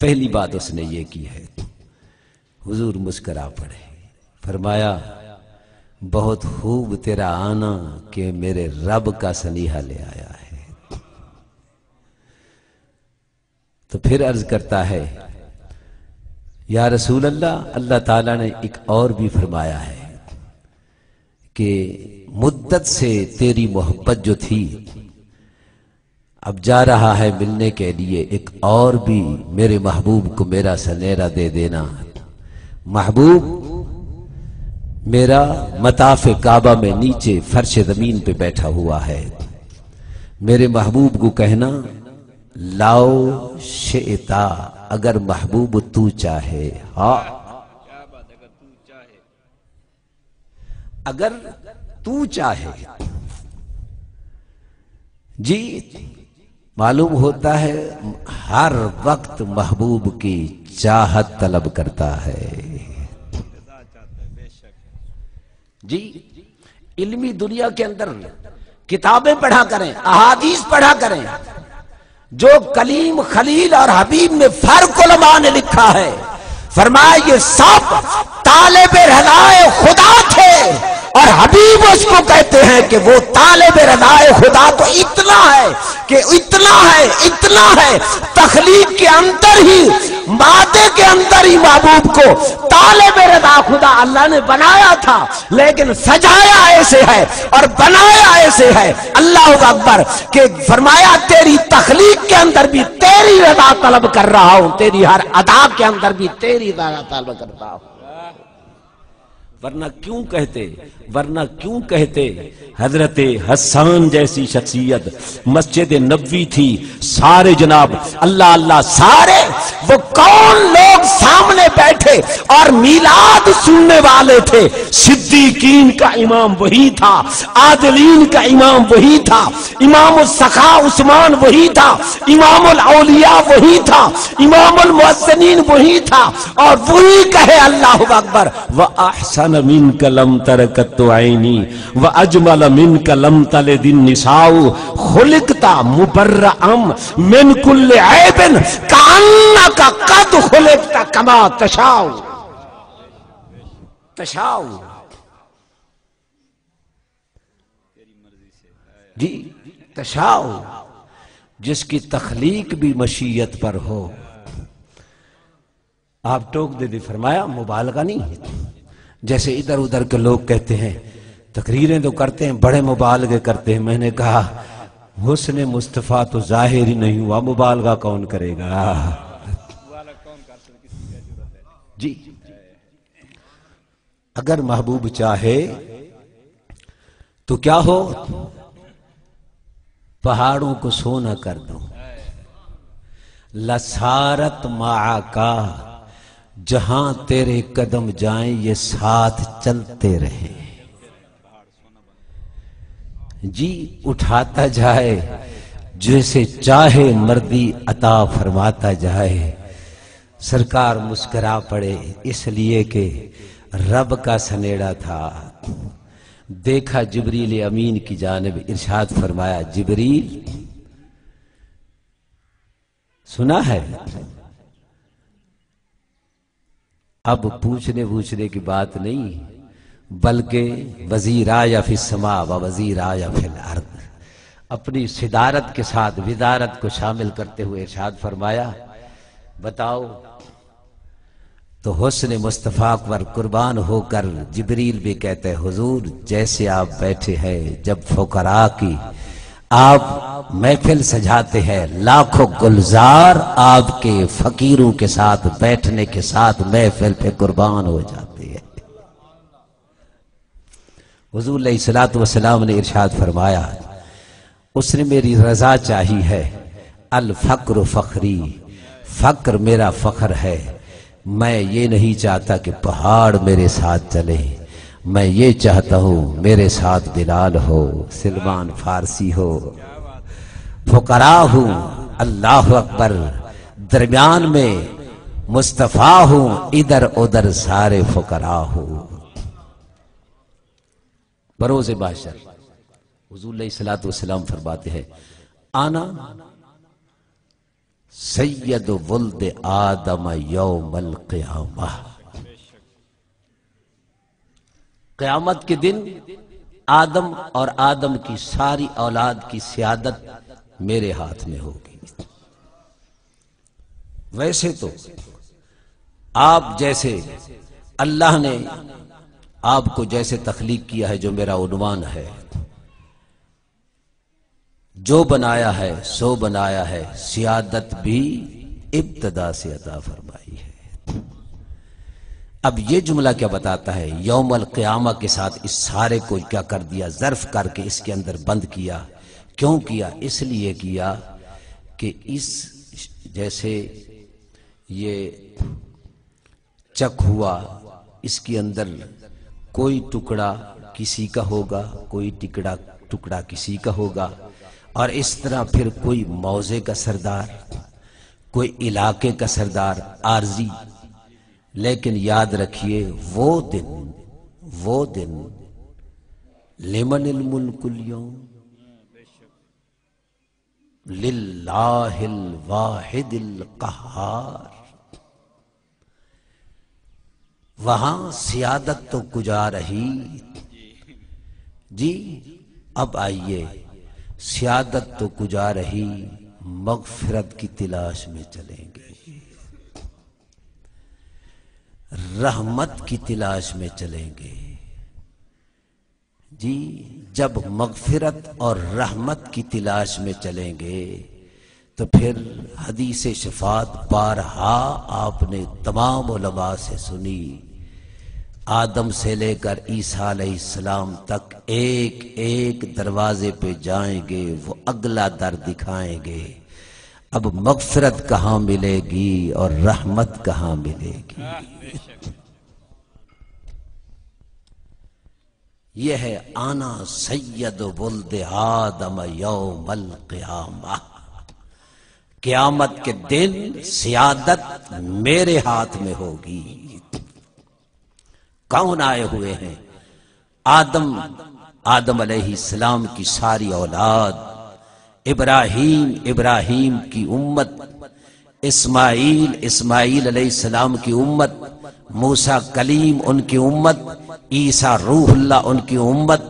پہلی بات اس نے یہ کی ہے۔ حضور مسکرا پڑے، فرمایا، بہت خوب تیرا آنا کہ میرے رب کا سنیہا لے آیا ہے۔ تو پھر عرض کرتا ہے، یا رسول اللہ، اللہ تعالیٰ نے ایک اور بھی فرمایا ہے کہ مدت سے تیری محبت جو تھی، اب جا رہا ہے ملنے کے لیے، ایک اور بھی میرے محبوب کو میرا سنیرا دے دینا۔ محبوب میرا مطاف کعبہ میں نیچے فرش زمین پہ بیٹھا ہوا ہے۔ میرے محبوب کو کہنا، لو شئتا، اگر محبوب تو چاہے۔ ہاں، اگر تو چاہے۔ جی، معلوم ہوتا ہے، ہر وقت محبوب کی چاہت طلب کرتا ہے۔ جی، علمی دنیا کے اندر کتابیں پڑھا کریں، احادیث پڑھا کریں۔ جو کلیم، خلیل اور حبیب میں فرق علماء نے لکھا ہے، فرمایا، یہ سب طالب رضائے خدا تھے، اور حبیب اس کو کہتے ہیں کہ وہ طالب رضائے خدا تو اتنا ہے کہ اتنا ہے، اتنا ہے، تخلیق کے اندر ہی، مادے کے اندر ہی محبوب کو طالب رضا خدا اللہ نے بنایا تھا، لیکن سجایا ایسے ہے اور بنایا ایسے ہے۔ اللہ اکبر۔ کہ فرمایا، تیری تخلیق کے اندر بھی تیری رضا طلب کر رہا ہوں، تیری ہر ادا کے اندر بھی تیری رضا طلب کرتا ہوں۔ ورنہ کیوں کہتے، ورنہ کیوں کہتے، حضرت حسان جیسی شخصیت مسجد نبوی تھی، سارے جناب اللہ اللہ، سارے وہ کون لوگ سامنے بیٹھے اور میلاد سننے والے تھے؟ صدیقین کا امام وہی تھا، عادلین کا امام وہی تھا، امام السخا عثمان وہی تھا، امام الاولیاء وہی تھا، امام المحسنین وہی تھا، اور وہی کہے، اللہ اکبر، وَأَحْسَنَ مِنْكَ لَمْ تَرَ قَطُّ عَيْنِي وَأَجْمَلَ مِنْكَ لَمْ تَلِدِ النِّسَاءُ، خُلِقْتَ مُبَرَّأً مِنْ كُلِّ عَيْبٍ كَأَنَّكَ قَدْ خُلِقْتَ كَمَا تَشَاءُ۔ تشاءُ۔ جی، تشاءُ، جس کی تخلیق بھی مشیت پر ہو۔ آپ ٹوک دے دی، فرمایا، مبالغہ نہیں۔ جیسے ادھر ادھر کے لوگ کہتے ہیں، تقریریں تو کرتے ہیں، بڑے مبالغے کرتے ہیں۔ میں نے کہا، حسن مصطفیٰ تو ظاہر ہی نہیں ہوا، مبالغہ کون کرے گا؟ جی، اگر محبوب چاہے تو کیا ہو، پہاڑوں کو سونا کر دوں۔ لسارت معاکا، جہاں تیرے قدم جائیں یہ ساتھ چلتے رہیں۔ جی، اٹھاتا جائے، جیسے چاہے مردی عطا فرماتا جائے۔ سرکار مسکرا پڑے، اس لیے کہ رب کا سنیڑا تھا۔ دیکھا جبریل امین کی جانب، ارشاد فرمایا، جبریل، سنا ہے؟ اب پوچھنے ووچھنے کی بات نہیں، بلکہ وزیرا یا فی السماء و وزیرا یا فی الارض، اپنی صدارت کے ساتھ وزارت کو شامل کرتے ہوئے ارشاد فرمایا، بتاؤ۔ تو حسن مصطفیٰ پر قربان ہو کر جبریل بھی کہتے، حضور، جیسے آپ بیٹھے ہیں، جب فقراء کی آپ محفل سجاتے ہیں، لاکھوں گلزار آپ کے فقیروں کے ساتھ بیٹھنے کے ساتھ محفل پہ قربان ہو جاتے ہیں۔ حضور علیہ الصلوۃ والسلام نے ارشاد فرمایا، اس نے میری رضا چاہی ہے، الفقر فخری، فقر میرا فخر ہے۔ میں یہ نہیں چاہتا کہ پہاڑ میرے ساتھ چلے، میں یہ چاہتا ہوں میرے ساتھ بلال ہو، سلمان فارسی ہو، فقراء ہوں، اللہ اکبر، درمیان میں مصطفیٰ ہوں، ادھر ادھر سارے فقراء ہوں۔ بروز محشر حضور علیہ الصلوۃ والسلام فرماتے ہیں، انا سید ولد آدم یوم القیامہ۔ قیامت کے دن آدم اور آدم کی ساری اولاد کی سیادت میرے ہاتھ میں ہوگی۔ ویسے تو آپ جیسے، اللہ نے آپ کو جیسے تخلیق کیا ہے، جو میرا عنوان ہے، جو بنایا ہے سو بنایا ہے، سیادت بھی ابتدا سے عطا فرمائی ہے۔ اب یہ جملہ کیا بتاتا ہے؟ یوم القیامہ کے ساتھ اس سارے کو کیا کر دیا؟ ظرف کر کے اس کے اندر بند کیا۔ کیوں کیا؟ اس لیے کیا کہ اس، جیسے یہ چک ہوا، اس کے اندر کوئی ٹکڑا کسی کا ہوگا، کوئی ٹکڑا، ٹکڑا کسی کا ہوگا، اور اس طرح پھر کوئی موضع کا سردار، کوئی علاقے کا سردار عارضی۔ لیکن یاد رکھیے، وہ دن، وہ دن، لمن الملک الیوم، للہ الواحد القہار۔ وہاں سیادت تو کجا رہی؟ جی، اب آئیے، سیادت تو کجا رہی؟ مغفرت کی تلاش میں چلیں گے، رحمت کی تلاش میں چلیں گے۔ جی، جب مغفرت اور رحمت کی تلاش میں چلیں گے تو پھر حدیث شفاعت بارہا آپ نے تمام علماء سے سنی، آدم سے لے کر عیسیٰ علیہ السلام تک ایک ایک دروازے پہ جائیں گے، وہ اگلا در دکھائیں گے۔ اب مغفرت کہاں ملے گی اور رحمت کہاں ملے گی؟ یہ ہے، انا سید ولد آدم یوم القیامہ، قیامت کے دن سیادت میرے ہاتھ میں ہوگی۔ کون آئے ہوئے ہیں؟ آدم، آدم علیہ السلام کی ساری اولاد، ابراہیم، ابراہیم کی امت، اسماعیل، اسماعیل علیہ السلام کی امت، موسیٰ کلیم ان کی امت، عیسیٰ روح اللہ ان کی امت،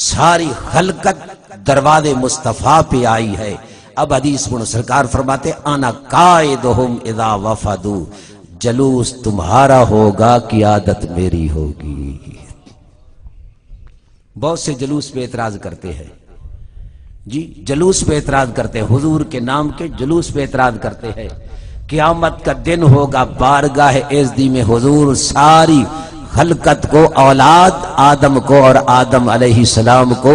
ساری خلقت دروازے مصطفیٰ پہ آئی ہے۔ اب حدیث سنو، سرکار فرماتے، انا قائدہم اذا وفدوا، جلوس تمہارا ہوگا، قیادت میری ہوگی۔ بہت سے جلوس پہ اعتراض کرتے ہیں، جی، جلوس پہ اعتراض کرتے ہیں، حضور کے نام کے جلوس پہ اعتراض کرتے ہیں۔ قیامت کا دن ہوگا، بارگاہ ایزدی میں حضور ساری خلقت کو، اولاد آدم کو اور آدم علیہ السلام کو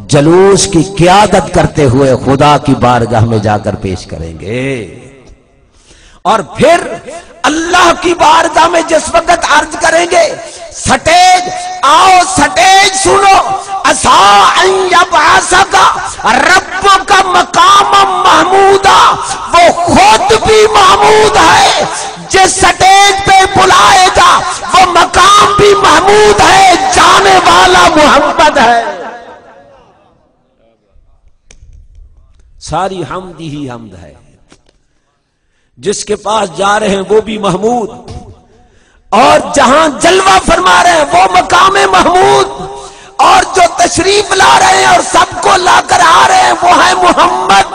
جلوس کی قیادت کرتے ہوئے خدا کی بارگاہ میں جا کر پیش کریں گے۔ اور پھر اللہ کی بارگاہ میں جس وقت عرض کریں گے، سٹیج، آؤ سٹیج سنو، عسیٰ ان یبعثک ربک مقاما محمودا، وہ خود بھی محمود ہے، جس سٹیج پہ بلائے گا وہ مقام بھی محمود ہے، جانے والا محمد ہے۔ ساری حمد ہی حمد ہے۔ جس کے پاس جا رہے ہیں وہ بھی محمود، اور جہاں جلوہ فرما رہے ہیں وہ مقام محمود، اور جو تشریف لا رہے ہیں اور سب کو لا کر آ رہے ہیں وہ ہے محمد۔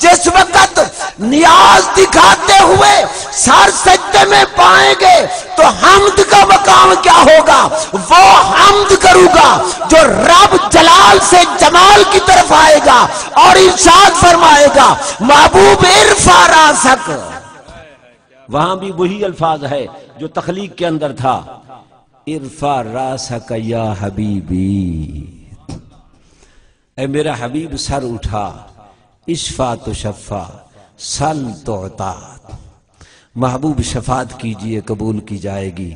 جس وقت نیاز دکھاتے ہوئے سر سجدے میں پائیں گے تو حمد کا مقام کیا ہوگا؟ وہ حمد کروں گا جو رب جلال سے جمال کی طرف آئے گا اور ارشاد فرمائے گا، محبوب ارفع راسک۔ وہاں بھی وہی الفاظ ہے جو تخلیق کے اندر تھا، ارفع راسک یا حبیبی، اے میرا حبیب سر اٹھا، اشفع تشفع، سل تعطا۔ محبوب شفاعت کیجئے، قبول کی جائے گی،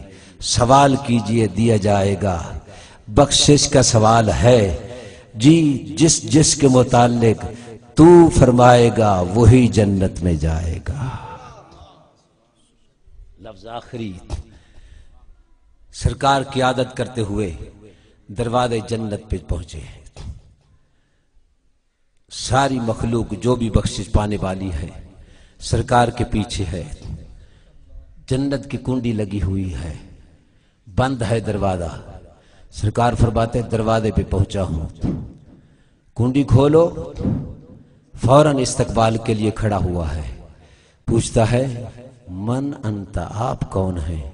سوال کیجئے، دیا جائے گا۔ بخشش کا سوال ہے جی، جس جس کے متعلق تو فرمائے گا وہی جنت میں جائے گا۔ لفظ آخری، سرکار قیادت کرتے ہوئے دروازے جنت پہ پہنچے ہیں۔ ساری مخلوق جو بھی بخشش پانے والی ہے، سرکار کے پیچھے ہے۔ جنت کی کنڈی لگی ہوئی ہے، بند ہے دروازہ۔ سرکار فرماتے ہیں، دروازے پہ پہنچا ہوں، کنڈی کھولو۔ فوراً استقبال کے لیے کھڑا ہوا ہے، پوچھتا ہے، من انت، آپ کون ہیں؟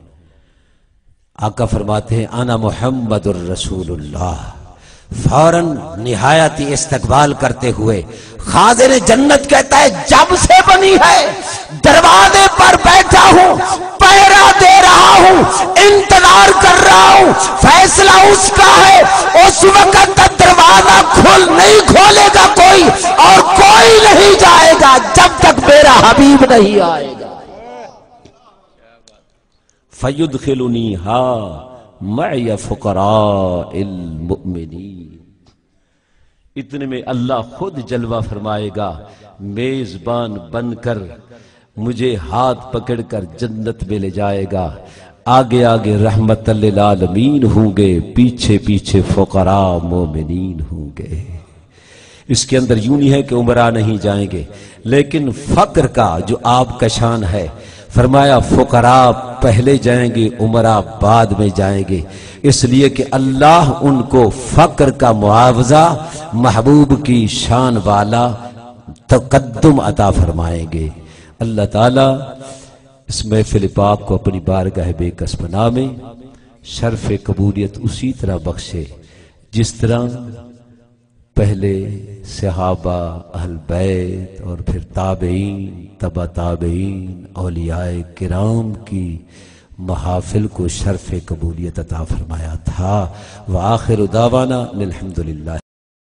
آقا فرماتے ہیں، انا محمد الرسول اللہ۔ فوراً نہایت ہی استقبال کرتے ہوئے خازن جنت کہتا ہے، جب سے بنی ہے دروازے پر بیٹھا ہوں، پہرا دے رہا ہوں، انتظار کر رہا ہوں، فیصلہ اس کا ہے، اس وقت تک دروازہ کھول نہیں کھولے گا کوئی، اور کوئی نہیں جائے گا جب تک میرا حبیب نہیں آئے گا۔ فیدخلنی ہا معی فقراء المؤمنین۔ اتنے میں اللہ خود جلوہ فرمائے گا، میزبان بن کر مجھے ہاتھ پکڑ کر جنت میں لے جائے گا۔ آگے آگے رحمت للعالمین ہوں گے، پیچھے پیچھے فقراء مومنین ہوں گے۔ اس کے اندر یوں نہیں ہے کہ امراء نہیں جائیں گے، لیکن فقر کا جو آپ کا شان ہے، فرمایا فقراء پہلے جائیں گے، امراء بعد میں جائیں گے، اس لیے کہ اللہ ان کو فقر کا معاوضہ، محبوب کی شان والا تقدم عطا فرمائیں گے۔ اللہ تعالیٰ اس محفل پاک کو اپنی بارگاہ بے کس پناہ میں شرف قبولیت اسی طرح بخشے جس طرح پہلے صحابہ، اہل بیت اور پھر تابعین، تبع تابعین، اولیاء کرام کی محافل کو شرف قبولیت عطا فرمایا تھا۔ وآخر دعوانا ان الحمد للہ